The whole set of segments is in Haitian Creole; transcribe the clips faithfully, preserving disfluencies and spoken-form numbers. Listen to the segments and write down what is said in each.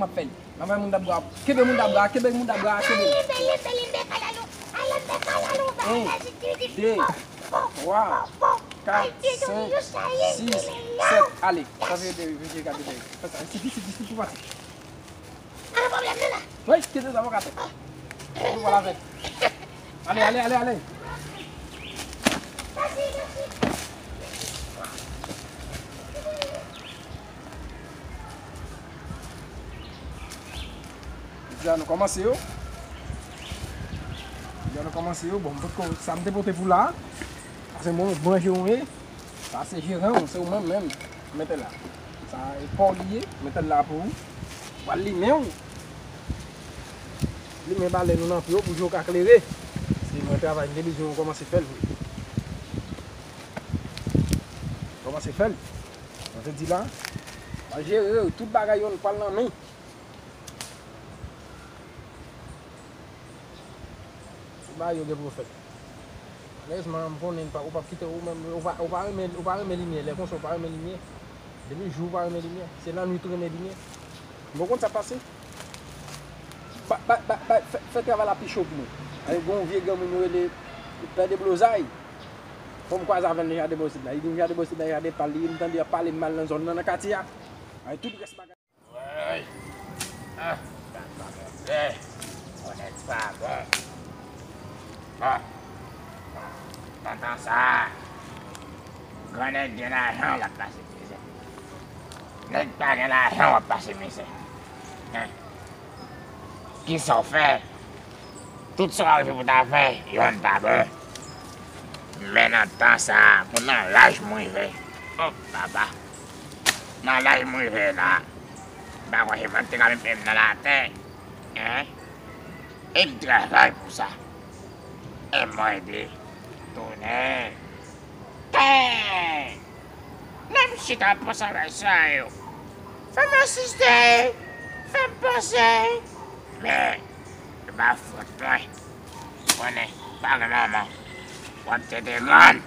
Ap fè l. N ap fè moun dabra. Kenbe moun dabra, kenbe moun dabra, kenbe. Limbe, limbe, limbe, kalalou. Limbe, kalalou. Un, deux, trois, quatre, cinq, six, sept. Ale. Sa se de, de, de, de, de. Fè sa. Siti, siti, siti, pou pati. Wi, kite sa, pa ka fè. Ou pa la fè. Ale, ale, ale, ale. Deja nou kòmanse yo. Deja nou kòmanse yo. Bon, m potko sa m te pote pou la. Paske mwen, manje yon e. Sa se jeran w, se ou menm menm. Mete la. Sa e pa w li ye, mete l la pou ou. Ou pral limen w. Limen balèn ou nan pye w pou je w ka klere. Se mwen travay, m te bezwen w kòmanse fè l vre. Kòmanse fè l. Mwen te di la, mwen jere w, tout bagay yo n pral nan men. Tout bagay yo gen pou yo fèt. Malèrezman, m konnen pa, ou p ap kite, ou menm, ou pa, ou pa renmen, ou pa renmen limyè, lè konsa ou pa renmen limyè. Depi jou ou pa renmen limyè, se lannwit ou renmen limyè. M konn sa pase. Ba, ba, ba, ba, fè, fè travay la pi cho pou mwen. Ay, gen yon vye granmoun yo rele Pè Deblozay. Fò m kwaze avè l nan jaden bò isit la. Li di m jaden bò isit la, jaden pa l li ye, m tande y ap pale m mal nan zòn nan, nan katye a. Ay, tout rès bagay. Wi. Ah, sa pa bon vre. Kònèt pa bon. Bon. Nan tan sa a, grannèg gen lajan, l ap pase mizè. Nèg pa gen lajan, w ap pase mizè. Hen. Kisa w fè? Tout sa w arive pou w ta fè, yonn pa bon. Men nan tan sa a, pou nan laj m rive, o papa, nan laj m rive la, m pa kwè se vant te ka met men m nan latè, en? E m travay pou sa. E mwen di, tounen. Tè! Lè m chita ap panse avèk sa yo, fè m asiste, fè m panse. Men, se pa fòt mwen. Konnen, pa gen manman. W ap tete grann.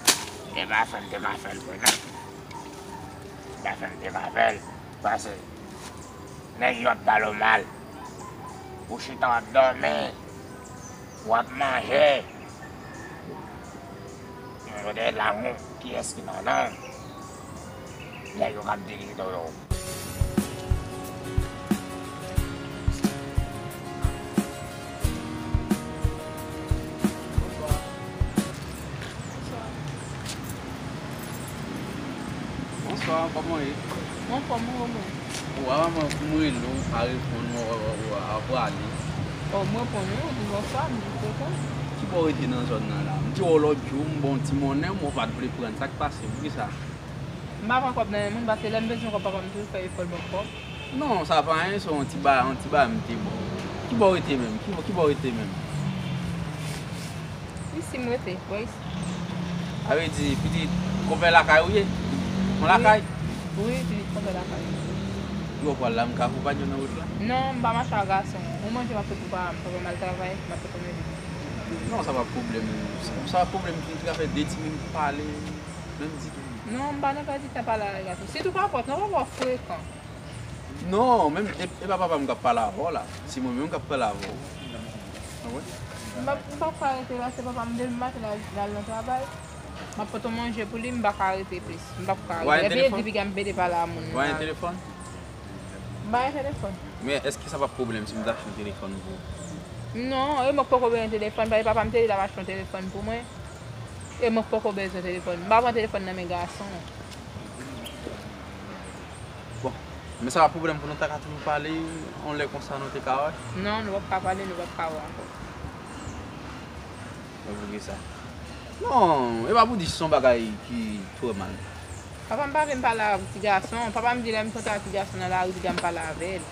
E pa fè m te ka fè l vre non. E pa fè m te ka fè l. Paske nèg yo ap pale w mal. Ou chita w ap dòmi. W ap manje. Yon kote la, kiyès ki nan non? Nèg yo k ap dirije yo. Bonswa, kòman w ye? Mwen anfòm, ou menm? Ou a manman pou m rele w, ou pa reponn, ou a prale. O, m reponn wi, ou di bonswa, m di frekan. Ki bò w rete nan zòn nan la? M te wè w lòt jou, m ba w ti monnen, men w pa t vle pran. Sa k pase? Poukisa? M pa pran kòb nan men moun, paske lè m bezwen kòb, papa m toujou fè efò l ban m kòb. Non, sa pa anyen, se yon ti ba, yon ti ba m te ba w. Ki bò w rete menm? Ki bò, ki bò w rete menm? Isi m rete, bò isi. Sa vle di, pitit konpè lakay ou ye? Yon lakay? Wi, pitit konpè lakay. Ki bò w pral la, m ka akonpanye w nan wout la? Non, m pa mache ak gason. Yon manje m ap fè pou papa m, papa m al travay, m ap fè pou manje. Non, sa pa pwoblèm. Sa pa pwoblèm, pitit, ka fè de timoun ki pale, menm ditou. Non, m pa nan pèdi tan pale avèk gason. Sitou pa pòt, non, papa w frekan. Non, menm, e, e pa papa m k ap pale avè w la. Se mwen menm k ap pale avè w. Konprann? M p ap, m p ap ka rete la, se papa m depi maten l al, l al nan travay. M ap pote manje pou li, m pa ka rete plis. M p ap ka rete. Epi yo di piga m pede pale a moun. Ou pa gen telefòn? M pa gen telefòn. Men èske sa p ap pwoblèm si m ta achte yon telefòn pou ou? Non, e mwen k poko bezwen telefòn, paske papa m te di l ap achte yon telefòn pou mwen. E mwen k poko bezwen telefòn. M pa pran telefòn nan men gason. Bon, men sa pa pwoblèm pou nou ta ka toujou pale, yon lè konsa nou te ka wè? Non, nou p ap ka pale, nou p ap ka wè ankò. Mwen pou ki sa? Non, e pa pou di se yon bagay ki twò mal. Papa m pa vle m pale ak ti gason. Papa m di lè m kontre ak ti gason nan lari, piga m pale avè l.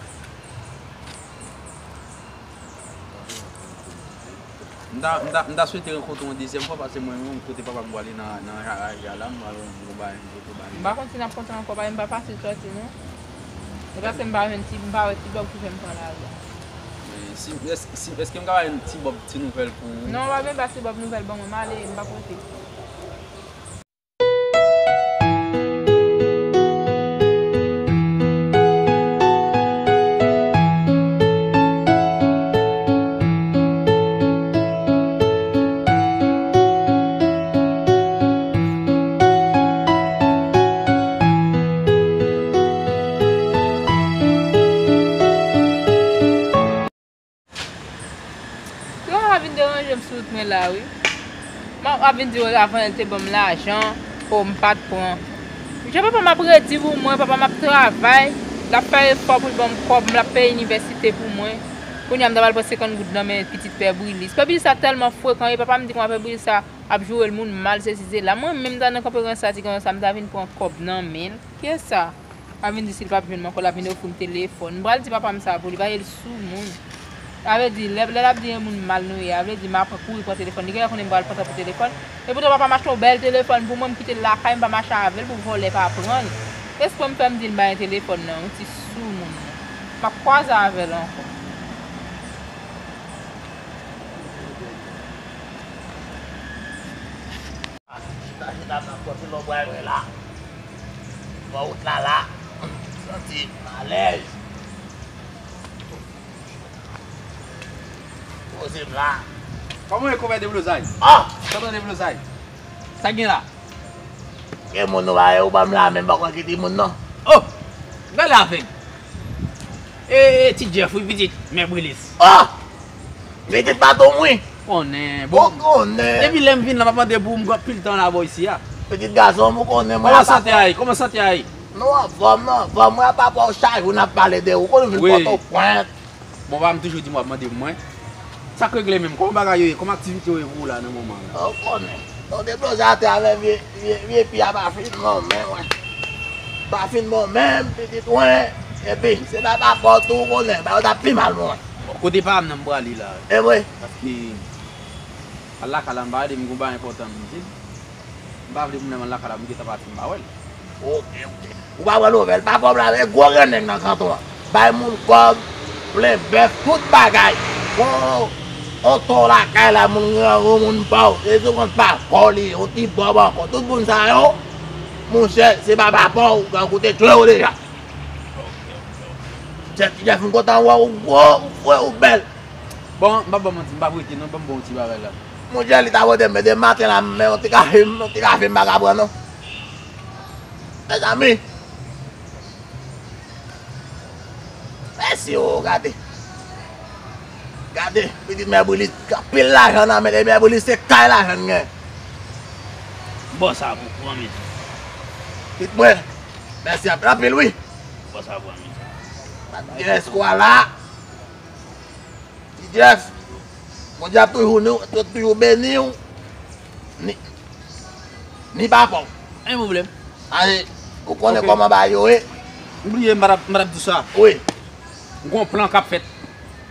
M ta, m ta, m ta swete rankontre w yon dezyèm fwa, paske mwen menm, kote papa m pwale nan, nan Ayayay la, m pral yon bagay, m pote ba li. M pa konn si n ap kontre ankò, paske m pa fasil sòti, non. E paske m pa jwenn ti, m pa wè ti bòb ki fè m pran lari a. Men si, èske, si, èske m ka ba yon ti bòb ti nouvèl pou ou? Non, pa bezwen ba ti bòb nouvèl ban mwen, m ale, m p ap rete. la, wi. M ap, ap vin di w avan l te ban m lajan, o, m pa t pran. Jan papa m ap redi pou mwen, papa m ap travay, l ap fè efò pou l ban m kòb, l ap peye inivèsite pou mwen. Kounye a m ta pral pran senkant goud nan men pitit pè Brilis. Pè Brilis sa tèlman frekan, e papa m di kòman pè Brilis sa ap joure l moun mal, sesi sela. Mwen menm m ta nan kanpe ransa ti konsa, m ta vin pran kòb nan men l. Kiyès sa? A vin di si l p ap jwenn mwen ankò, l ap vin ofri m telefòn. M pral di papa m sa pou li, paske l sou moun. Sa vle di, lè, lè l ap di yon moun mal nou ye, sa vle di m ap kouri pran telefòn. Li genlè konnen m pral pran tanpri telefòn. Epoutan papa m achte yon bèl telefòn pou mwen, m kite l lakay, m pa mache avè l pou vòlè pa pran l. Espre m fè m di l m pa gen telefòn nan, yon ti sou moun nan. M ap kwaze avè l ankò. Chita, chita, m ap sòti lò bwè la. Bò wout la la. Santi m alèz. Poze m la. Kòman w ye, konpè Deblozay? Ah! Tonton Deblozay. Sa k gen la? Gen moun ou pa, ou pa m la menm, pa kwè ki timoun non. Oh! Gade avèg. E, e, ti Jeff, wi, pitit, men Brilis. Oh! Pitit pa tou mwen. Konnen, bon. Ou konnen. Depi lè m vin la, m ap mande pou ou, m gen anpil tan la bò isi a. Pitit gason m, ou konnen mwen. Kòman sante a ye? Kòman sante a ye? Nou anfòm, nou anfòm. Mwen ap apre w chak jou n ap pale de ou. Konnen w vin Pòtoprens. Bon, papa m toujou di m w ap mande pou mwen. Sa k regle menm? Kòman bagay yo ye? Kòman aktivite yo ye pou ou la nan moman an la? Ou konnen. Ton Deblozay atè avè vye, vye, vye pye a pa fin bon menm, mwen. Pa fin bon menm, pitit mwen. Epi, se pa pa fòt ou, ou konnen. Bagay yo t ap pi mal pou mwen. Bon, kote pa m nan m prale la. E vre? Paske, al lakay la m pa rete, m gon bagay enpòtan m di l. M pa vle pou m lè m al lakay la pou m gentan pati m pa wè l. Oke, oke. Ou pa pran nouvèl, pa fè w blaze, gwo grenn nèg nan kanton an. Bay moun kòb, plen bèf, tout bagay. Bon, on ton lakay la, moun grangou, moun pòv. E sou kont pa fò li, on ti bòb ankò. Tout moun sa yo, monchè, se pa pa fò, ou ka koute tchwe w deja. Monchè, ti Jèf, m kontan wè w gwo, ou fre, ou bèl. Bon, m pa ba w manti, m pa prete non, ban m ba w ti bagay la. Monchè, li ta prete m, men demen maten la, men yon ti kafe, yon ti kafe m pa ka pran non. Mezanmi. Mèsi, o, gade. Gade, pitit mè Brilis, anpil lajan nan men li, mè Brilis se kay lajan l gen. Bon, sa pou pran men. Pitit mwen, mèsi anpil, anpil, wi. Bon, sa pou pran men. Ti Jeff, eskwa la. Ti Jeff, Bondye ap toujou, nou, toujou beni w. Ni, ni papa w. Pa gen pwoblèm. Ale, ou konnen kòman bagay yo ye. M bliye, m pa t ap, m pa t ap di sa. Wi. M gon plan k ap fèt.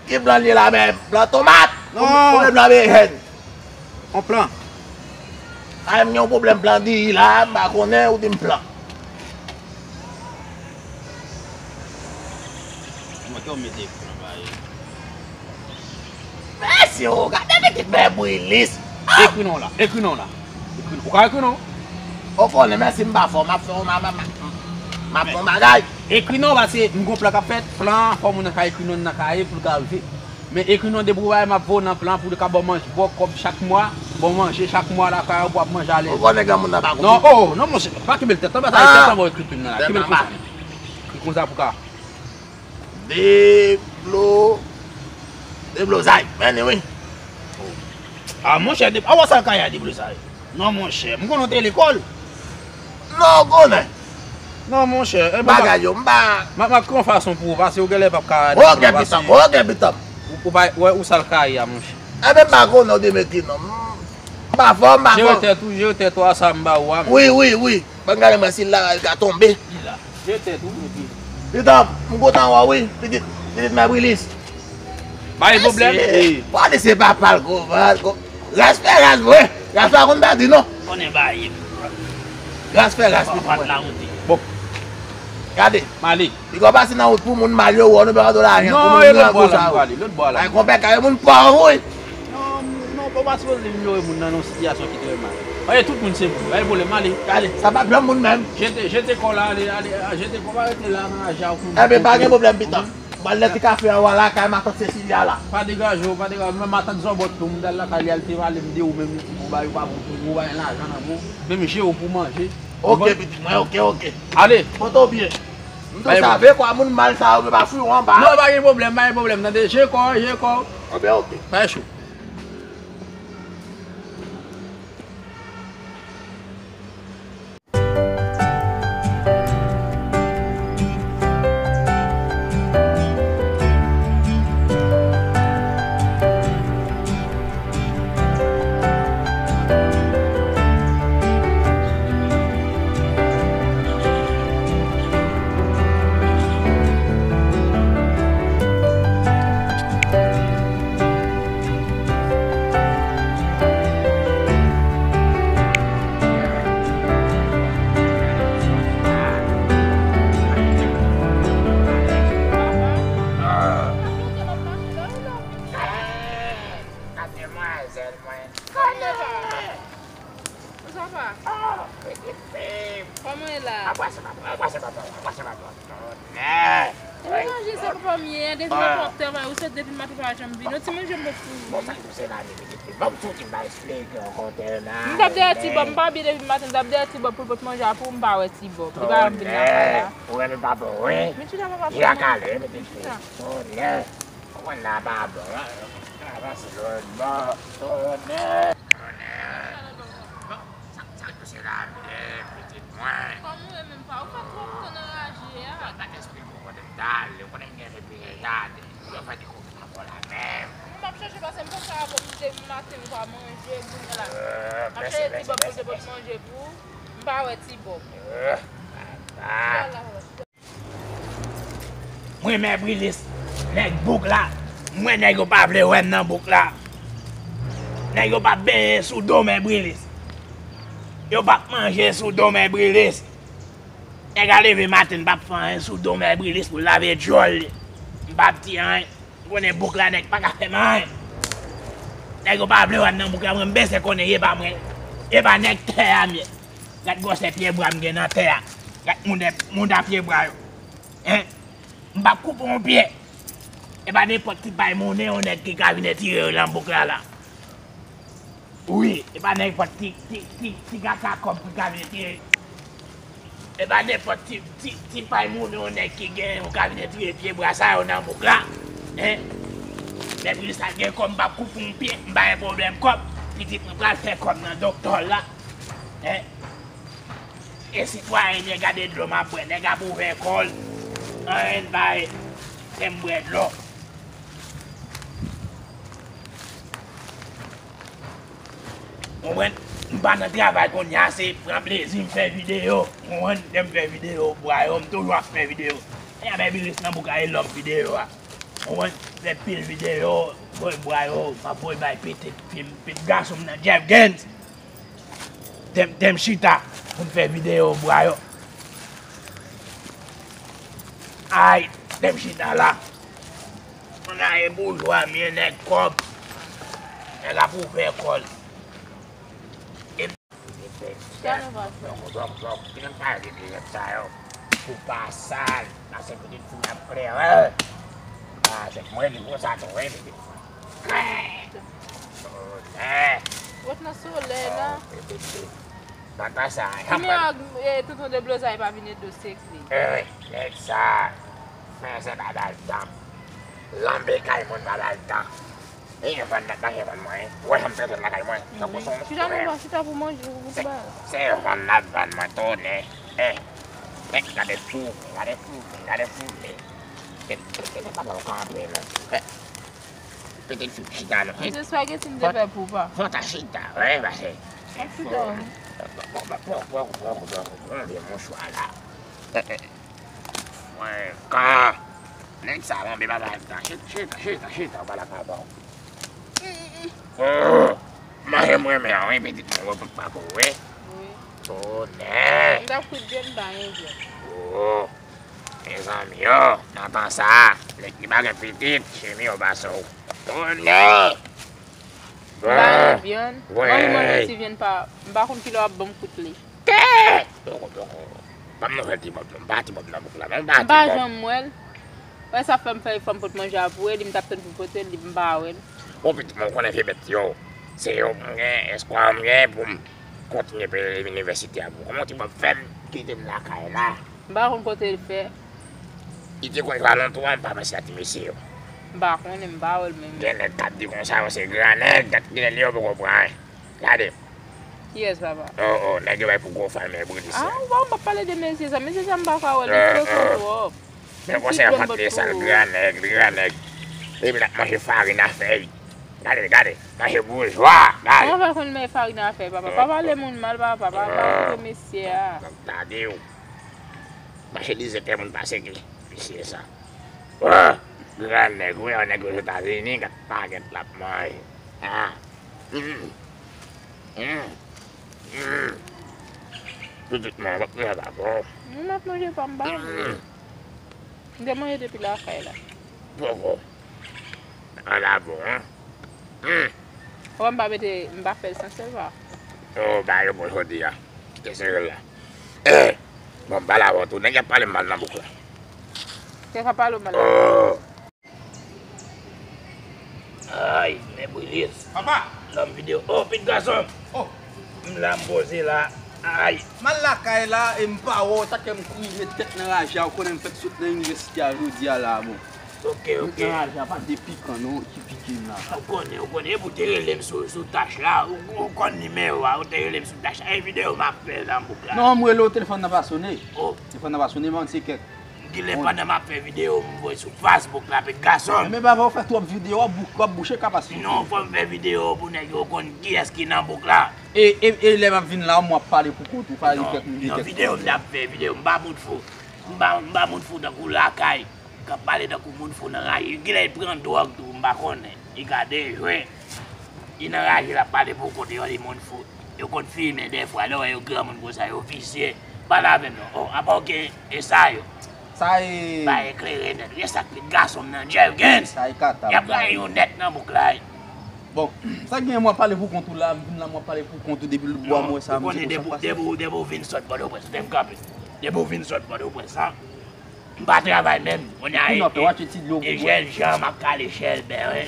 Ki plan li ye la menm? Plan tomat? Non. Oubyen plan bejèn? On plan. A, m gen yon pwoblèm plan diri la, m pa konnen, ou di m plan. Mwen ki w mete plan ba yo. Mèsi, o, gade pitit mè Brilis. Ah! Ekri non la, ekri non la. Ekri non. Ou ka ekri non? Ou konnen, mèsi, m pa fò, m ap fè, m ap, m ap, m ap fè yon bagay. Ekri non, paske m gon plan k ap fèt, plan, fò moun nan ka ekri non nan kaye pou l ka rive. Men ekri non depi w bay m ap voye nan plan pou li ka ba w manje, ba w kòb chak mwa, ba w manje chak mwa lakay ou pou w ap manje alèz. Ou konnen granmoun nan pa konprann. Non, oh, non, monchè, pa kenbe l tèt lan, pa sa, tèt lan ba w ekri plim nan la. Kenbe l konsa. Ekri konsa pou ka. Deblo, deblozay, men wi. Ah, monchè, de, a wè sa l ka ye a deblozay. Non, monchè, m konnen w te lekòl. Non, w konnen. Non, monchè, e, bagay yo, m pa. M ap, m ap kreye yon fason pou ou, paske ou genlè p ap ka. Oke, pitanm, oke, pitanm. Ou, ou pa wè ou sa l ka ye a, monchè. Enben, m pa konnen w te mete non. M pa fò, m pa fò. Jere tèt ou, jere tèt ou a sa m ba ou a. Wi, wi, wi. Ban m gade mwen si l la, l ka tonbe. Li la. Jere tèt ou, epi. Pitanm, m kontan wè w wi, pitit, pitit mè Brilis. Pa gen pwoblèm. Pale se papa l, gwo vant, gwo. Ras fè ras vre. Ras pa konn pèdi non. Konnen ba ye. Ras fè ras, pitit mwen. Bon. Gade. M ale. Li ka pase nan wout pou moun mal yo wè w, nou pa ba w lajan pou moun grangou sa yo. Non, e lòt bò la m prale, lòt bò la. Ay, konpè, kay moun pòv wi. Non, non, ou pa sipoze inyore moun nan nan yon sitiyasyon ki trè mal. Paske tout moun se moun, pa gen pwoblèm, ale. Ale, sa pa pran moun menm. Jete, jete kò w la, ale, ale, jete kò w, pa rete la nan ajan ak moun. Enben, pa gen pwoblèm, pitanm. M pral nan ti kafe an, w a lakay matant Sesilya la. Pa degaje w, pa degaje w. Menm matant Zòbòt tou, m t al lakay li, al te pale m de ou, menm li di pou bay ou pa bon pou ou, ou pa gen lajan nan men w. Menm je ou pou manje. Oke, pitit mwen, oke, oke. Ale. Pote w byen. M tou save kwa moun mal sa yo, men pa fwi w anba. Non, pa gen pwoblèm, pa gen pwoblèm, tande. Je kò w, je kò w. Enben, oke. Pa cho. Pase papa, pase papa. Mè. Ou manje sa papa m ye, depi maten w ap travay, ou sot depi maten w pa janm vini. Yon ti manje m pot pou ou. Bon, sa tou se la, pitit fi. Ban m soti, m va eksplike w kontè la. M t ap dèyè Ti Bòb, m pa byen depi maten, m t ap dèyè Ti Bòb pou l pot manje a pou ou, m pa wè Ti Bòb. Li pa janm vin lakay la. Ou renmen papa w, wi? Men chita papa m. Chita kale, pitit fi. Tonè. Ou konn la pa bon, hein? Avanse lòt bò. Tonè. Tonè. Bon, sa, sa k pase la, pitit mwen? Kòm ou ye menm pa, ou fè twòp tan nan raje a. Mwen pa t eksplike w kote m t ale, ou konnen m gen repere jaden. Ou fè dekouvri nan bò la menm. M ap chache pase m konn sa avè w depi maten m pa manje, kounye a la. M ap chache Ti Bòb pou l te pot manje pou ou. M pa wè Ti Bòb. Chita la. Mwen Mè Brilis, nèg bouk la, mwen nèg yo pa vle wè m nan bouk la. Nèg yo p ap benyen sou do Mè Brilis. Yo p ap manje sou do Mè Brilis. Nèg a leve maten, l p ap fè anyen sou do Mè Brilis pou l lave djòl li. M p ap di anyen. M konnen bouk la nèg pa ka fè m anyen. Nèg yo pa vle wè m nan bouk la, mwen m bezwen konnen e pa mwen. E pa nèg tè a m ye. Gad gwosè pye bwa m gen nan tè a. Gad mouda, mouda pye bwa yo. Hein? M p ap koupe yon pye. E pa nenpòt ti pay monnen yon nèg ki ka vin etire yo nan bouk la la. Wi, e pa nenpòt ti, ti, ti, ti kaka kòb ki ka vin etire. E pa nenpòt ti, ti, ti pay monnen yon nèg ki gen, ou ka vin etire pye bwa sa yo nan bouk la. Hein? Mè Brilis sa gen kòb, m p ap koupe yon pye, m pa gen pwoblèm kòb. Pitit mwen pral fè kòb nan doktò la. Hein? E sitwayen, nèg gade dlo m ap bwè, nèg ap ouvè kò l. Anyen pa ye. Fè m bwè dlo. Konprann? M pa nan travay kounye a, se pran plezi m fè videyo. Konprann? Lè m fè videyo bwa yo, m toujou ap fè videyo. E a Mè Brilis nan bouk la, e lòm videyo a. Konprann? Fè pil videyo, voye bwa yo, m ap voye bay pitit fi m, pitit gason m nan, Jeff Gaines. Te m, te m chita pou m fè videyo bwa yo. Ay, te m chita la. Mwen la e boujwa m ye, nèg kòb. Nèg ap ouvè kò l. E... Sa nou va fè? Donk, donk, donk, ki nan pale de nèg sa yo? Pou pa sal, pase pitit fi m ap klere. Ah, se mwen li konsa tou, wi, pitit fi. Klè! Tonè! Wòt nan solèy la. Oh, pitit fi. Papa sa, janm pral. Tonton Deblozay pa vin ede w sekle. Eh, nèg sa, fè se pa ba l tan. Lanbe kay moun pa ba l tan. E vann n ap mache vann mwen, wi. Ou wè jan m trete l lakay mwen? Tankou se yon frè. Chita pou manje, pou tout bagay. Se vann n ap vann mwen, tonè. Eh, eh, gade fou, gade fou, gade fou. Eh, eh, eh, papa, ou kanpe, non. Eh, pitit fi, chita, non. Se spaghetti m te fè pou ou, pa. Fò ta chita, wi, pase. Ap chita, wi. Pran, pran, pran, pran, pran, pran, pran, pran, pran, pran, mouchwa la. Eh, eh. Mwen, kan nèg sa lanbe papa l tan. Chita, chita, chita, chita, ou pa la ka ba w. Oh, manje mwen men an, wi, pitit mwen, wè, papa pou, wi. Wi. Tonè. M t ap kwit vyann, m pa gen vyann. Oh, mezanmi, oh, nan tan sa, nèg ki pa gen pitit, chemi yo pase w. Tonè. M pa gen vyann. Mwen, mwen, yon ti vyann pa, m pa konn kilè w ap ban m kout li. Tè! Poko, poko. Ban m nouvèl Ti Bòb non, m pa Ti Bòb nan bouk la non, m pa Ti Bòb. M pa janm wè l. Wè sa fè m fè efò m pot manje a pou li, m t ap tann pou pote l, li m pa wè l. Bon, pitit mwen, ou konnen vye bèt yo. Se yo m gen, espwa m gen pou m kontinye peye inivèsite a pou ou. Kòman Ti Bòb fè m kite m lakay la? M pa konn kote l fè. Li te kwè l va nan twou a, m pa panse a ti mesye yo. M pa konnen, m pa wè l menm. Gen nèg k ap di konsa, yo se gran nèg, dat gen yo poko pran anyen. Gade. Kiyès, papa? Oh, oh, nèg yo bay pou gwo fanmi Brilis la. Ah, bon, m p ap pale de mesye sa. Mesye sa, m pa ka wè l, li frekan twòp. Men konsèy vant li e sal, gran nèg, li gran nèg. Epi l ap manje farin a fèy. Gade, gade, manje boujwa, gade. Mwen fè konn men farin a fèy, papa. Pa pale moun mal, papa. Pa, pa kite mesye a. Gade w. Mache di zètè moun pase ki mesye sa. Oh, gran nèg, wi, yon nèg Ozetazini, gad pagèt l ap manje. Ah. Mm. Mm. Mm. Pitit mwen, w ap manje pa bon. Mwen m ap manje pa m pa. Mm. M te manje depi lakay la. Poko. Ala bon, hein? Hmm. Ou wè m pa mete, m pa fè l san sèl pa. Oh, ba yo bon jodi a. Kite sere l la. Eh! Bon, m pale avè w tou. Nèg y ap pale m mal nan bouk la. Kèk ap pale w mal. Oh. Ay, men Brilis. Papa! Lòm videyo. Oh, pitit gason! Oh! M la, m poze la. Ay! M al lakay la e m pa wè w, sa k fè m kouri met tèt nan raje a, ou konnen m fèk sot nan inivèsite a jodi a la, bon. Ok, ok. Nan raje a pa de pikan non ki pike m la. Ou konnen, ou konnen, epi w te rele m sou, sou tach la, ou, ou konn nimewo a, ou te rele m sou tach la, e videyo m ap fè nan bouk la. Non, m rele w, telefòn nan pa sone. Oh. Telefòn nan pa sone, m ann se kèk. Gile pandan m ap fè videyo, m voye sou Facebook la, pitit gason. Men papa, ou fè twòp videyo, w ap bou-, w ap bouche kapasite. Non, fò m fè videyo pou nèg yo konn kiyès ki nan bouk la. E, e, e lè m ap vin la, w ap pale pou kont ou, pale kèk moun. Non, videyo m t ap fè, videyo m pa moun fou. M pa, m pa moun fou tankou lakay. K ap pale tankou moun fou nan raje. Genlè li pran dwòg tou, m pa konnen. Li ka dejwe. Li nan raje, l ap pale pou kont li, li moun fou. Yo konn fimen dèfwa, lè w wè yo granmoun konsa, yo visye. Pale avè m non. Oh, apa w gen e sa yo? Sa e. Bay eklere nèt. Gen sa k pit gason m nan, Jergens. Sa e kata. Y ap rayi w nèt nan bouk la wi. Bon, sa k gen, mwen pale pou kont ou la, m vin la, mwen pale pou kont ou depi lòt bò a, mwen wè sa, m di konsa pase. Depi w vin sot Pòtoprens, ou te m kanpe. Depi w vin sot Pòtoprens la. M pa travay menm. Kounye a e, e jèn jan m ap kale chèlbè wi.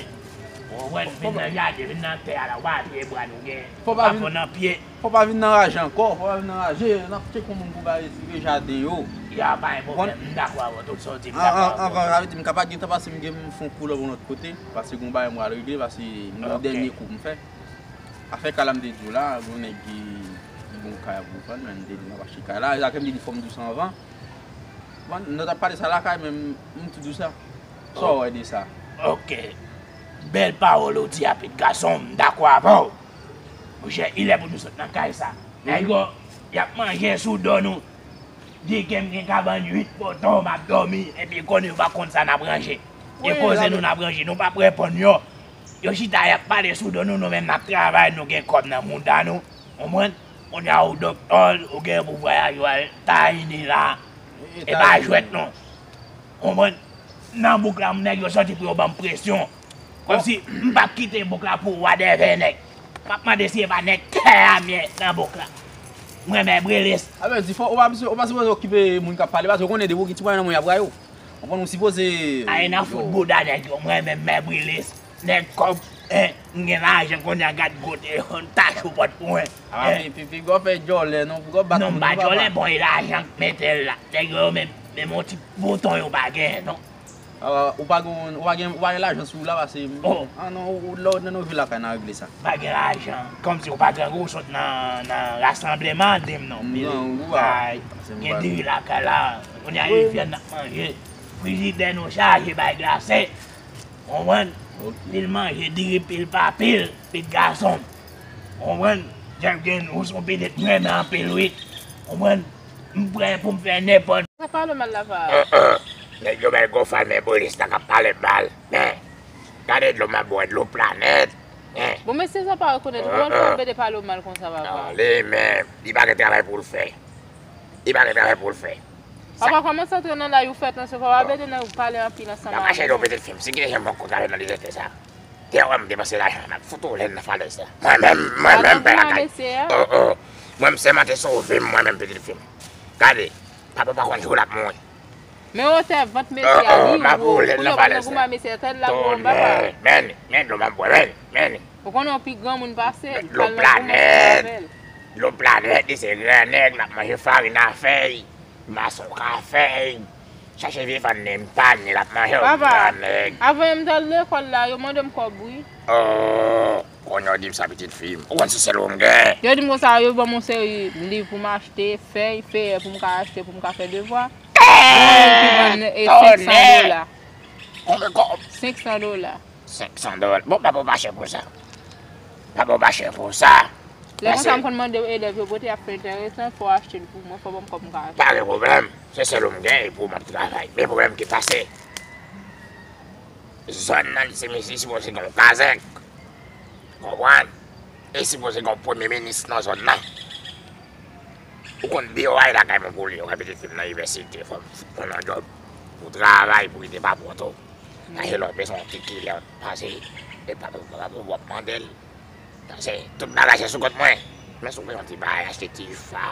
Ou konprann, vin nan jaden, vin nan tè a la, w pa pye bwa nou gen. Fò pa vin nan pye. Fò pa vin nan raje ankò, fò pa vin nan raje. N ap tcheke yon moun pou ba retire jaden yo. Ya, pa gen pwoblèm, m dakò avè w, tout sa w di, m dakò avè w. Anvan, sa vle di m ka pa gentan pase, m gen m fè yon koulè yon lòt kote, paske gen yon bagay m pral regle, paske m gen yon dènye kou pou m fè. Afè kay la m te di w la, gen yon nèg ki, ki gen yon kay ap revann, men m te di m ap achte kay la. E sa k fè m te di fò m di w sa anvan. Bon, nou t ap pale sa lakay, men m, m tou di w sa. Sa w wè de sa? Ok. Bèl pawòl ou di a, pit gason, m dakò avè w. Monchè, li lè pou nou sot nan kay sa. Nèg yo, y ap manje sou do nou. Di ke m gen kabann uit poto, m ap dòmi, epi konnen yo pa konn sa n ap ranje. E koze nou n ap ranje, nou p ap reponn yo. Yo chita, y ap pale sou do nou, nou menm n ap travay, nou gen kòb nan mouda nou. Konprann? Kounye a ou doktò, ou gen pou vwayaje w al Tayini la. E pa jwèt non. Konprann? Nan bouk la, nèg yo sòti pou yo ban m presyon. Kòmsi m p ap kite bouk la pou wadèvè nèg. M ap mande si e pa nèg tè a m ye nan bouk la. M renmen Brilis. Sa vle di fò, ou pa, ou pa sipoze okipe moun k ap pale, paske ou konnen depi ou gen ti pwoblèm nan men w y ap rayi w. Konprann, ou sipoze. Ay nan fout bouda nèg yo, mwen menm, men Brilis. Nèg kòb, en, m gen lajan kounye a, gad gwo telefòn, tach ou pòt pou mwen. Apa pi, pi, piga w fè djòlè non, piga w bat moun non papa. Non, m pa djòlè, bon, e lajan k mete l la. Nèg yo menm, menm yon ti bouton yo pa genyen non. Ou pa gen, ou pa gen, ou pa gen lajan sou ou la, pase. Oh. Ah non, ou, lè w nan yon vil lakay n a regle sa. Pa gen lajan. Kòmsi ou pa grangou, ou sot nan, nan rasanbleman, di m non. M grangou a. Gen diri lakay la. Kounye a e vyann n ap manje. Frijidè nou chaje bay glase. Konprann? Pil manje, diri pil pa pil, pit gason m. Konprann? Jergens, ou se yon pitit m renmen anpil wi. Konprann? M prè pou m fè nenpòt. Sa pale mal la pa. An an. Nèg yo bay gon fal men Brilis la k ap pale mal. Men, gade dlo m ap bwè, dlo planèt. Men. Bon mesye sa pa rekonèt ou konn fè yon bede pale w mal konsa papa. Ale men, li pa gen travay pou l fè. Li pa gen travay pou l fè. Papa kòmanse antre nan lay ou fè tansyon, papa bede nan pale anpil ansanm avè w. Papa chède w pitit fi m, si gen jan m wè w konn travay nan lizètè sa. Te wè m depanse lajan nan fout ou lè nan falèz la. Mwen menm, mwen menm pè lakay. Oh oh. Mwen m sèman te sove m mwen menm pitit fi m. Gade, papa w pa konn jou l ap mouri. Men wotè vant mesye a li wo. Pou yo pa nan goumen mesye a tèt la gwo anba pa. Men, men dlo m ap bwè, men, men. Ou konnen w pi granmoun pase l, pral nan goumen ansanm avè l. Dlo planèt, li se gran nèg, l ap manje farin a fèy. Mason ka fè, chache vye fann li, m pa ni l ap manje w. Papa, avan yè m t al lekòl la, yo mande m kòb wi. Oh, kounye a w di m sa pitit fi m. Ou konn se sèl ou m gen. Yo di m konsa, yo ban m yon seri liv pou m achte, fèy, feyè pou m ka achte, pou m ka fè devwa. Gen youn ki vann e senk san dola. Konbyen kòb? Senk san dola. Senk san dola. Bon, papa w pa chè pou sa. Papa w pa chè pou sa. Lè konsa m konn mande elèv yo pote, y ap fè enteresan, fò w achte l pou mwen, fò w ban m kòb m ka achte. Pa gen pwoblèm. Se sèl ou m gen, e pou ou m ap travay. Men pwoblèm ki pase. Zòn nan, li se mesye sipoze gen yon kazèk. Konprann? E sipoze gen yon premye minis nan zòn nan. Ou konn biwo a e lakay mwen pou li, ou ka pitit fi m nan inivèsite, fò m fout mwen nan djòb. Pou travay, pou kite pa pran tou. Mache lè w bezwen yon ti kilè, pase, e pa pou w ap mande l. Pase, tout bagay se sou kont mwen. Men si w bezwen yon ti bagay, achte ti fa,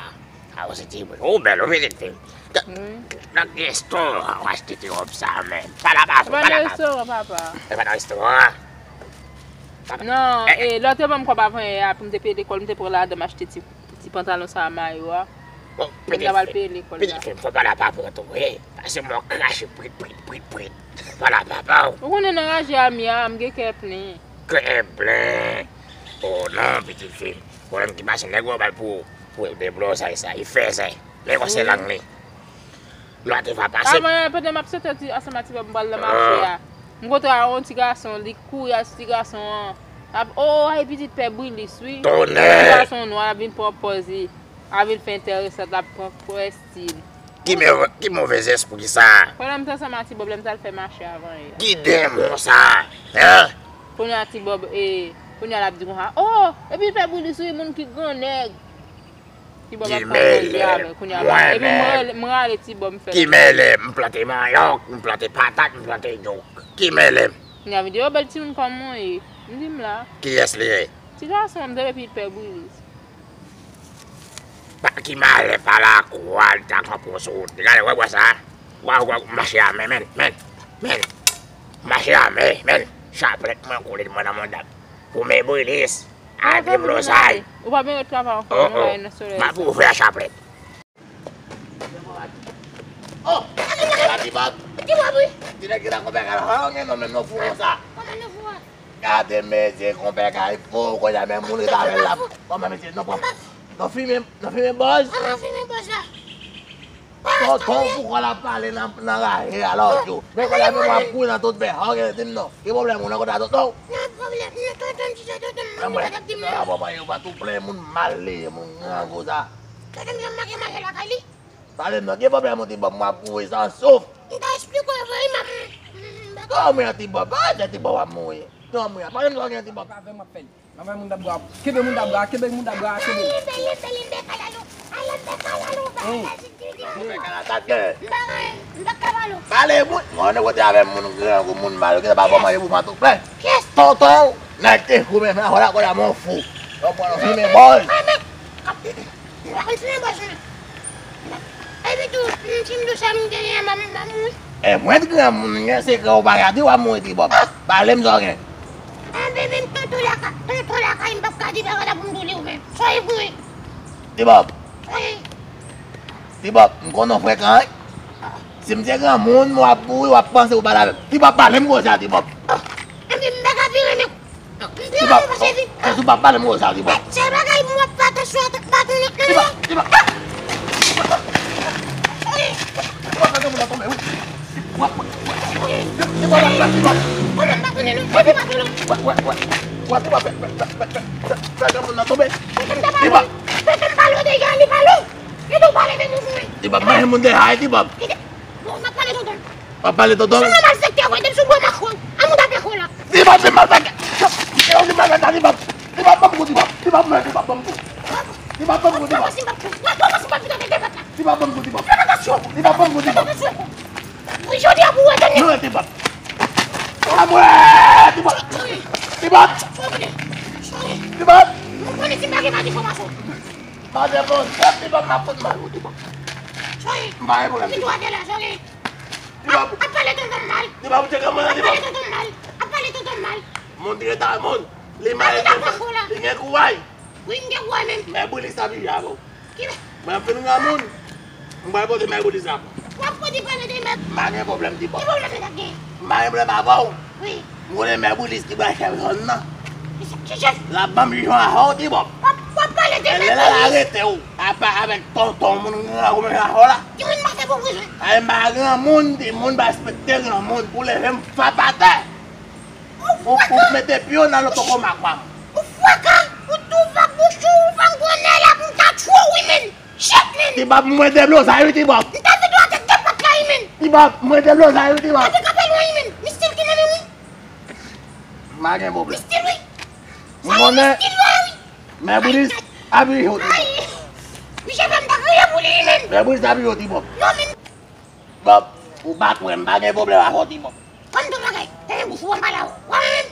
Ah, ou se ti, ou bèl, ou pitit fi m. Nan ki restoran w achte ti wòb sa menm? Sa la pa fò, sa la pa fò. Nan restoran, papa. E pa nan restoran an? Non, eh, eh, lè w te ban m kòb avan yè a pou m te peye lekòl, m te pran ladan m achte ti, ti pantalon sa a, mayo a. Bon, pitit fi m, pitit fi m, fò pale a papa w tou, wi. Pase mwen krache prit, prit, prit, prit. Pale a papa w. Ou konnen nan raje a m ye a, m gen kè plen. Kè plen? Oh non, pitit fi m. Pwoblèm ki pase, nèg yo ba l pou, pou deblozay sa, li fèzè. Men konse lang li. Lwa te va pase. Avan yè, pandan m ap soti ansanm ak ti bòb, m pral nan mache a. M kontre a yon ti gason, li kouri al sou ti gason an. Ap, oh, ay pitit pè Brilis, wi. Tonè! Ti gason nwa, l ap vin pran pòz li. L ap vin fè enteresan, l ap pran kwè stil. Ki move, ki movez espri sa? Pandan m t ansanm ak ti bòb, lè m t al fè mache avan yè. Ki demon sa? Hein? Kounye a ti bòb, e, kounye a l ap di konsa, oh, epi pè Brilis, wi, moun ki grannèg. Ti bòb ap pale avè l kounye a. Epi m rale, m rale ti bòb, m fè. Ki mele, m plante manyòk, m plante patat, m plante djok. Ki mele m? Kounye a vin di, oh, bèl timoun, kòman w ye? M di m la. Kiyès li ye? Ti gason an, m tande pitit pè Brilis. Pa ki malè, pa lakwa, li ta kanpe w sou wout. Gade, wè, wè sa. Wè, wè, mache a men, men, men, men. Mache a men, men. Chaplèt mwen kole mwen nan monda. Pou men Brilis. A deblozay. Ou pa bezwen travay ankò, non, la nan solèy. M ap ouvè a chaplèt. Oh! Ala ti bòb! Ti bòb, wi. Ti nèg ki nan konpè kay la, kòman w gen non menm non fou konsa? Kòman non fou a? Gade mezye konpè kay fou, kounye a menm moun ret avè l la. Kòman mesye, non pran. Non fimen, non fimen bòz. Kòman fimen bòz la? Tonton pou kò l ap pale nan, nan raje a la ojou. Men kounye a menm w ap kouri nan tout bè. Ok, di m non. Ki pwoblèm ou nan kote a tonton? Nan pwoblèm, nan tonton m di sa, tonton m, mwen pa t ap di m non. Papa, yo pa tou plen moun mal li ye, moun grangou sa. Tonton m jan make mache lakay li. Pale m non, ki pwoblèm ou ti bòb, m ap kouri san souf. M ta esplike w vre, m ap, m, m, m, Kòman ti bòb, pa wè ti bòb ap mouri. Kòman, pale m sa w gen ti bòb. Avè m ap fè l. Avè moun dabra. Kenbe moun dabra, kenbe moun dabra, kenbe. Limbe, limbe, limbe, kalalou. Alambe kalalou, ba, la, si, si, si. Limbe kalatat gen. M pa gen, m pa ka pale w. Pale moun, mwen kote avè moun grangou, moun mal, ki ta pa fò manje pou mato plen. Kiyès? Tonton, nèg te fou, men, men, wala, wala, mon fou. Tonton, fimen bòz. Mwen, men, m pa konn fimen bòz, non. Epi tou, m, si m di w sa m genyen, m, m, m, m, wi. E mwen t granmoun, gen sekrè ou pa ka di w ap mouri ti bòb. Pale m sa w gen. Anben, menm tonton lakay, tonton lakay, m p ap ka di bagay la pou m di w li ou menm. Soyez bourré. Ti bòb. Wi. Ti bòb, m konnen w frekan, wi. Si m te granmoun, w ap bouri, w ap panse ou pale avè m. Ti bòb, pale m konsa, ti bòb. Anben, m pa ka vire men. Ti bòb, se si w p ap pale m konsa, ti bòb. Sèl bagay m w ap fè atansyon ak baton nan men w. Ti bòb, ti bòb. Ti bòb, fè granmoun nan tonbe, wi. Wè, wè, wè. Ti bòb, wè, wè, wè. Wè, wè, wè. Wè, ti bòb, fè, fè, fè, fè, fè, fè granmoun nan tonbe. Ti bòb. Tonton pale w deja, li pale w. Kite w pale de nou, wi. Ti bòb, manje moun deja, wi, ti bòb. Kite. Bon, m ap pale tonton. W ap pale tonton? Se yon malfektè, wi, depi sou bò m ak ou. An nou tape kò la. Ti bòb, se malfektè. Se yon malfektè, ti bòb. Ti bòb, ban m kou, ti bòb. Ti bòb, mwen, ti bòb, ban m kou. Ti bòb, ban m kou, ti bòb. Ti bòb, ban m kou, ti bòb. Ti bòb, ban m kou, ti bòb. Wi, jodi a pou wè, tande. Non, ti bòb. Amwe, ti bòb. Ti bòb. Ti bòb. Ou konnen si m pa gen madi fòmasyon. Madanm, bon, ti bòb, m ap fout mal, ti bòb. M pa gen pwoblèm, ti bòb. Ti bòb. Ap, ap pale tonton m mal. Ti bòb, ou te granmoun nan, ti bòb. Ap pale tonton m mal. Ap pale tonton m mal. Moun ki reta moun. Li mal, li gen kouraj. Wi, m gen kouraj menm. Mè Brilis ap jije avè w. Ki mè? Mwen, m fin granmoun. M pral pote mè Brilis la pou. W ap pote pale de mè. M pa gen pwoblèm, ti bòb. Ki pwoblèm mè t ap gen? M pa gen pwoblèm avè w. Wi. M konnen mè Brilis ki pral chèf zòn nan. Ki chèf? L ap ban m jan avè w, ti bòb. W ap, w ap pale de mè Brilis. Lè l al arete w, apa avèk tonton moun grangou menm jan avè w la. Timoun pa fè pou bezwen. Ay, m pa granmoun, timoun pa respekte granmoun. Pou leve m fap atè. Ou, ou mete pye w nan lotokoma pa m. Ou faka, ou tou fak bouch ou, ou fè m grann nè la pou m ta tchwe w, wi, menn. Shit, menn. Ti bòb, mwen deblozay, wi, ti bòb. M ta fè dwa tèt de pat la, wi, menn. Ti bòb, mwen deblozay, wi, ti bòb. Mwen te kanpe lwen, wi, menn. Mistil ki nan men, wi. M pa gen pwoblèm. Mistil, wi. M konnen. Mistil, wi. Mè Brilis ap jije w, ti bòb. Misye fè m ta kriye pou li, wi, menn. Mè Brilis ap jije w, ti bòb. Non, menn. Bòb, ou pa t wè m pa gen pwoblèm avè w, ti bòb. Kòm tout bagay, tande bouch ou, anba la, ou. Wè mwen menm?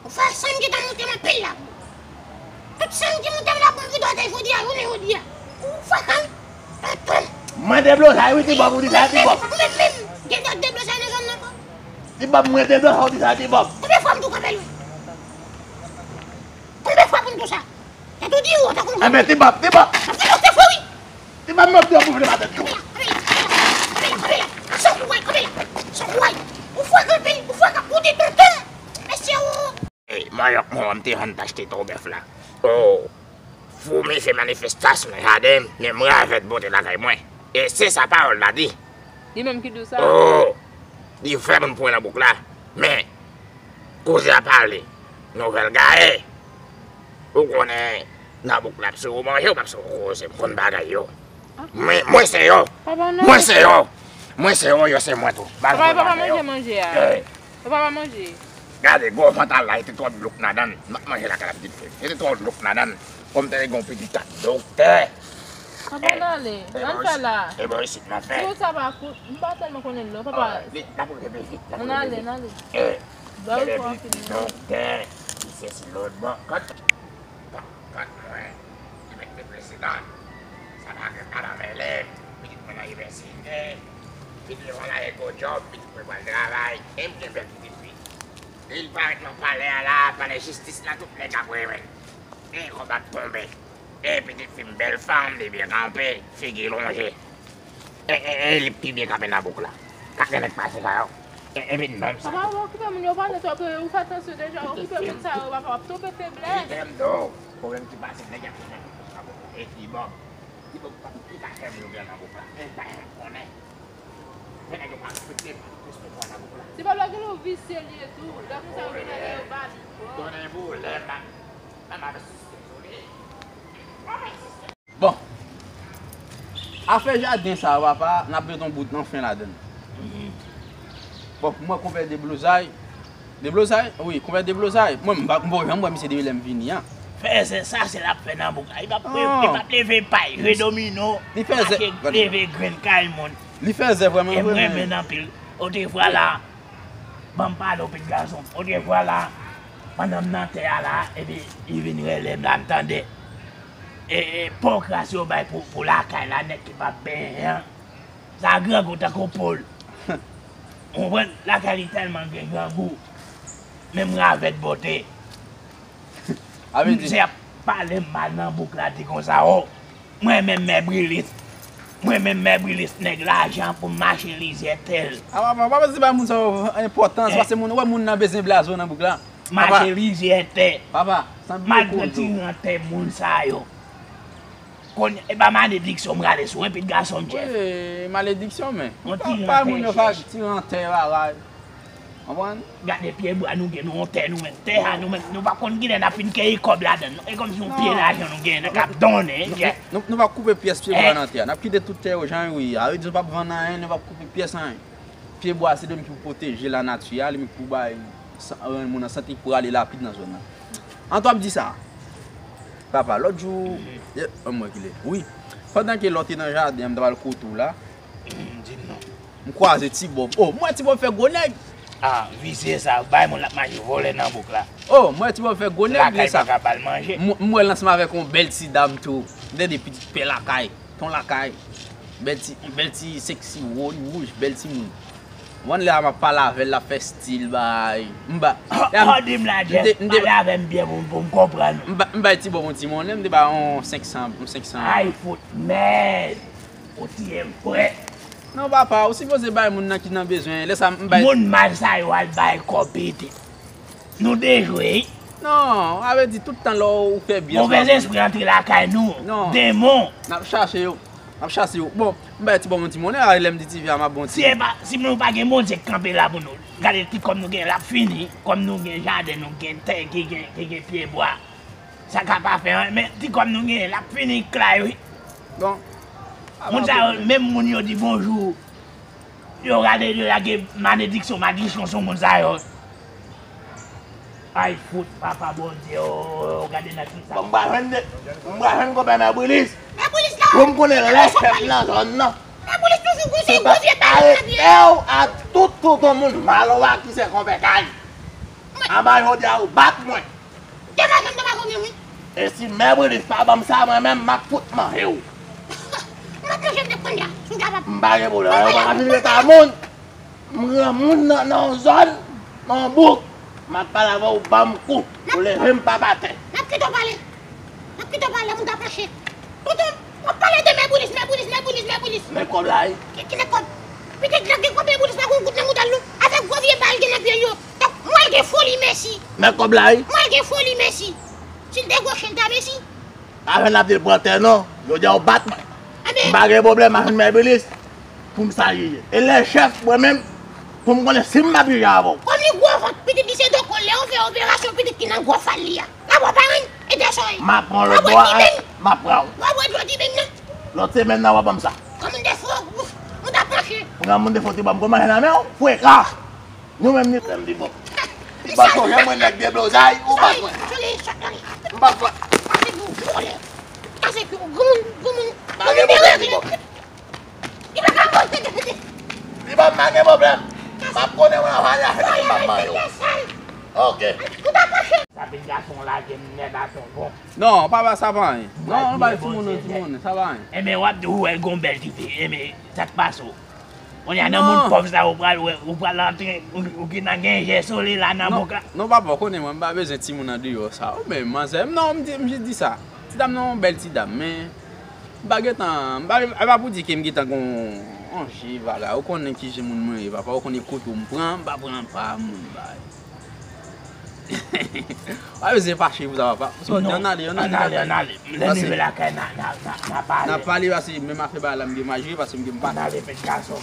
Ou fè san m gentan moute m anpil la pou ou. Tout san m ki moute m la pou m vide w atè jodi a, jounen jodi a. Ou Fwa kal, tonton. Mwen deblozay wi, Ti Bòb, ou di sa, Ti Bòb. Ou menm menm, gen dòt deblozay nan zòn nan ankò? Ti Bòb, mwen deblozay, ou di sa, Ti Bòb. Konbyen fwa m tou kanpe l wi? Konbyen fwa pou m tou sa? Tèt ou di ou, tankou. Enben, Ti Bòb, Ti Bòb. Ti Bòb, te fò wi. Ti Bòb, mwen ap di w pou vle pa tèt tou. Kanpe la, kanpe la, kanpe la, kanpe la. San kou, kanpe la. San kou, ou fwa kanpe, ou fwa kanpe, ou di tonton. Mesye, ou. Ey, manyòk mwen, m te vann tach tete w bèf la. Oh, foumi fè manifestasyon nan jaden m, men m ravèt bote lakay mwen. E se sa pawòl la di. Li menm ki di w sa? Oh, li fè moun pwen nan bouk la. Men, koze a pale, nouvèl gaye. Ou konnen, nan bouk la, ap sou ou manje, ou p ap sou ou koze, m konn bagay yo. Mwen, mwen se yo. Papa, non. Mwen se yo. Mwen se yo, yo se mwen tou. Papa, papa, manje manje a. Papa, pa manje. Gade, gwo vant al la, e te twòp dlo k nadan l. M ap manje lakay la pitit fi m. E te twòp dlo k nadan l. Kòm te gen yon pitit ak doktè. Papa, n ale. Ann fè la. E bò isit m ap fè. Ti wout sa pa kout. M pa tèlman konnen l non, papa. N ap rive vit, n ap rive vit. N ale, n ale. Bèl pitit doktè. Li se si lòt bò. Kot? Kot mwen, ki mèt te prezidan. Sa pa gen pa nan mele. Pitit mwen nan inivèsite. Pitit mwen la ego job, pitit mwen pral travay. E m gen bèl pitit fi. Li parèt nan palè a la, palè jistis la, tout nèg ap renmen l. E konba tonbe. E pitit fi m bèl fanm, li byen kanpe, figi lonje. E, e, e li pi byen kanpe nan bouk la. Ka gen nèg pase sa yo. E, e vin menm sa. Papa, ou okipe moun yo pale twòp, ou fè tansyon deja, okipe moun sa yo, papa, w ap tonbe feblès. Kite m do. Pwoblèm ki pase, nèg y ap fè nan bouk la. E Ti Bòb. Ti Bòb pa ki ka fè moun yo pran nan bouk la. E pa yon konnen. Fè nèg yo pa respekte, pa respekte pran nan bouk la. Ti Bòb la gen yon visye li ye tou. Lè konsa yo gen nèg yo ba li. Konnen pou lè m ap, m ap asiste sou li. M ap asiste. Bon. Afè jaden sa a, papa, n ap met yon bout nan fen ladan l. Bon, pou mwen, konpè Deblozay. Deblozay? Wi, konpè Deblozay. Mwen, m pa, m pa janm wè misye depi lè m vini an. Fèzè sa, se l ap fè nan bouk la. Li p ap, li p ap leve pay, jwe domino, mache leve grenn kay moun. Li fèzè vrèman, vrèman. E m renmen l anpil. Otrefwa la, ban m pale w, pitit gason m. Otrefwa la, pandan m nan tè a la, epi li vin rele m la, m tande. E, e, pòkras yo bay pou, pou lakay la, nèg ki p ap benyen an. Sa grangou tankou poul. Ou konprann? Lakay li tèlman gen grangou. Menm ravèt bote. Misye ap pale m mal nan bouk la, di konsa, o, mwen menm Mè Brilis. Mwen menm Mè Brilis, nèg lajan pou m mache lizyè tè l. A, papa, papa, se pa moun sa yo enpòtans, paske moun, ou wè moun nan bezwen blaze w nan bouk la. Mache lizyè tè. Papa, m al pran ti rantè moun sa yo. Kounye, e pa malediksyon m rale sou, wi, pitit gason m, Jeff. Wi, malediksyon, men. Yon ti rantè, Jeff. Ti rantè, bagay. Konprann? Gade pyebwa nou gen, nou yon tè nou menm. Tè a nou menm, nou pa konn kilè n ap fin keyi kòb ladan l non. E kòmsi yon pye lajan nou genyen, n ap donnen, Jeff. Nou, nou, nou p ap koupe pyès pyebwa nan tè a. N ap kite tout tè yo jan yo ye a. Yo di nou p ap vann anyen, nou p ap koupe pyès anyen. Pyebwa se li menm ki pou pwoteje lanati a, li menm ki pou bay san-, rann moun nan sante, ki pou rale lapli nan zòn nan. An tou ap di sa. Papa, lòt jou, e, an mwen ki lè. Wi. Pandan ke lè w te nan jaden an, m t ap al kote w la. Di m non. M kwaze Ti Bòb. O, m wè Ti Bòb fè gwo nèg. A, visye sa, bay moun l ap mache vòlè nan bouk la. O, m wè Ti Bòb fè gwo nèg, men sa. Lakay pa ka ba l manje. M, m wè l ansanm avèk yon bèl ti dam tou. M tande pitit pè lakay. Ton lakay. Bèl ti, bèl ti seksi, wo, wouj, bèl timoun. Konprann lè a m ap pale avè l, l ap fè stil, bay. M ba. Lè a m, o, di m la, Jeff, pale avè m byen pou, pou m konprann ou. M ba, m bay Ti Bòb yon ti monnen, m te ba yon senk san, yon senk san. Ay, fout mèd. Ou tiye m frèt. Non, papa, ou sipoze bay moun nan ki nan bezwen. Lè sa, m bay. Moun mal sa yo al bay kòb pitit. Nou dejwe, wi. Non, sa vle di tout tan lè w fè byen. Movèzespri antre lakay nou. Non. Demon. N ap chache yo. N ap chache yo. Bon, m bay Ti Bòb yon ti monnen, a, lè m di Ti Vi a, m ap bon ti. Si e pa, si nou pa gen Bondye k kanpe la pou nou, gade ti kòb nou gen, l ap fini. Kòm nou gen jaden, nou gen tè ki gen, ki gen pyebwa. Sa ka pa fè anyen, men ti kòb nou gen, l ap fini klay, wi. Bon. Moun sa yo, menm moun yo di bonjou. Yo rale, yo lage malediksyon, madichon sou moun sa yo. Ay, fout, papa Bondye, o, gade nan kisa. Bon, m pral jwenn de, m pral jwenn konpè Mè Brilis. Mè Brilis la. Pou m konnen lè fèt nan zòn nan. Mè Brilis toujou gwo, se gwo vye bagay. Se pa arete w a tout tonton moun mal ou a ki se konpè Kay. Anba jodi a ou bat mwen. Degaje m nan makonnen wi. E si Mè Brilis pa ban m sa, mwen menm m ap fout manje w. M ap manje m te konn la, si w kapab. M pa gen pwoblèm, ou pa ka vin ret a moun. M granmoun nan, nan yon zòn, nan yon bouk. M ap pale avè w, ou ban m kou. Ou leve m p ap atè. N ap kite w pale. N ap kite w pale, moun ta panche. Tonton, w ap pale de Mè Boulis, Mè Boulis, Mè Boulis, Mè Boulis. Men kòb la, wi. Ki, ki nèg kòb? Pitit nèg gen kòb, Mè Boulis pa gon goud nan mouda l non. Avèk gwo vye bal gen nan pye l yo. Donk, mwen gen foli, mèsi. Men kòb la, wi. Mwen gen foli, mèsi. Si l te gwo chen, l ta mèsi. Pa fè n ap di l pran tè non. Jodi a ou bat mwen. M pa gen pwoblèm ak Mè Boulis pou m sa jije. E lè chèf mwen menm pou m konnen si m ap jije avè w. Kòm li gwo vant, pitit li se dokò, lè yo fè operasyon, pitit ki nan gwo fal li a. L ap wè pa anyen, e dèsòy. M ap pran lòt bò a, m ap pran w. W ap wè dlo diben nan. Lòt semèn nan w ap ban m sa. Kòm moun defo, moun ta panche. Pran moun defo te ban m kòman nan men w, frekan. Nou menm ni menm di bon. Li pa chonje mwen nèg deblozay, ou bat mwen. M bat mwen. Kase kou, vòlè. Kase kou, granmoun, granmoun. Pa gen pwoblèm, li bon. Li pa ka monte. Li pa, pa gen pwoblèm. M ap konnen mwen ap ale avèk li, m ap mare w. Ok. Ou ta panche. Sa pitit gason lage m nèt a tonton. Non, papa, sa pa anyen. Non, bay timoun nan, timoun, sa pa anyen. Enben, w ap di ou wè gon bèl tifi. Enben, sa k pase w? Kounye a nan moun pòv sa ou pral wè, ou pral antre, ou, ou gentan gen jè sole la nan bouk la. Non, papa, ou konnen mwen, m pa bezwen timoun andeyò sa. Ou menm, manzè, m non, m di, m jis di sa. Ti dam nan yon bèl ti dam, men m pa gentan, m pa, e pa pou di ke m gentan gon yon je bagay. Ou konnen ki je moun mwen ye, papa, ou konnen kote w m pran, m pa pran pa moun bay. Pa bezwen fache pou sa, papa. Sòti, ann ale, ann ale. Ann ale, ann ale. Lè n rive lakay, n a, n a, n a, n a pale. N a pale, paske menm afè bagay la, m gen mal jwe, paske m gen m pa. Ann ale, pitit gason.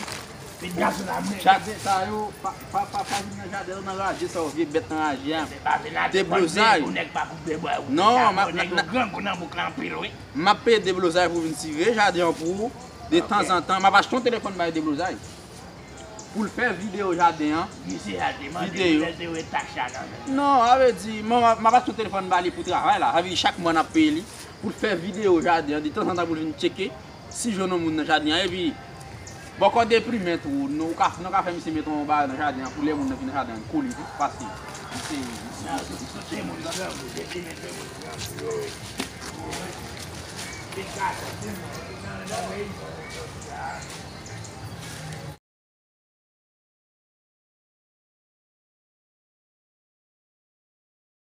Pitit gason la, men. Jaden sa yo, pa, pa, pa, pa vin nan jaden an, nan raje sa yo, vye bèt nan raje a. Deblozay. Ou nèg pa koupe bwa, ou nèg yo grangou nan bouk la anpil, wi. M ap peye deblozay pou vin sire jaden an pou ou. De tanzantan, m ap achte yon telefòn bay deblozay. Pou l fè videyo jaden an. Videyo. Non, sa vle di, m, m ap achte yon telefòn ba li pou travay la. Sa vle di, chak mwa n ap peye li. Pou l fè videyo jaden an. De tanzantan pou l vin tcheke si jwenn yon moun nan jaden an. Epi, bòkò deprimen tou. Nou ka, nou ka fè misye mete yon bagay nan jaden an. Pou lè moun nan vin nan jaden an, l kole tou. Paske, misye, misye.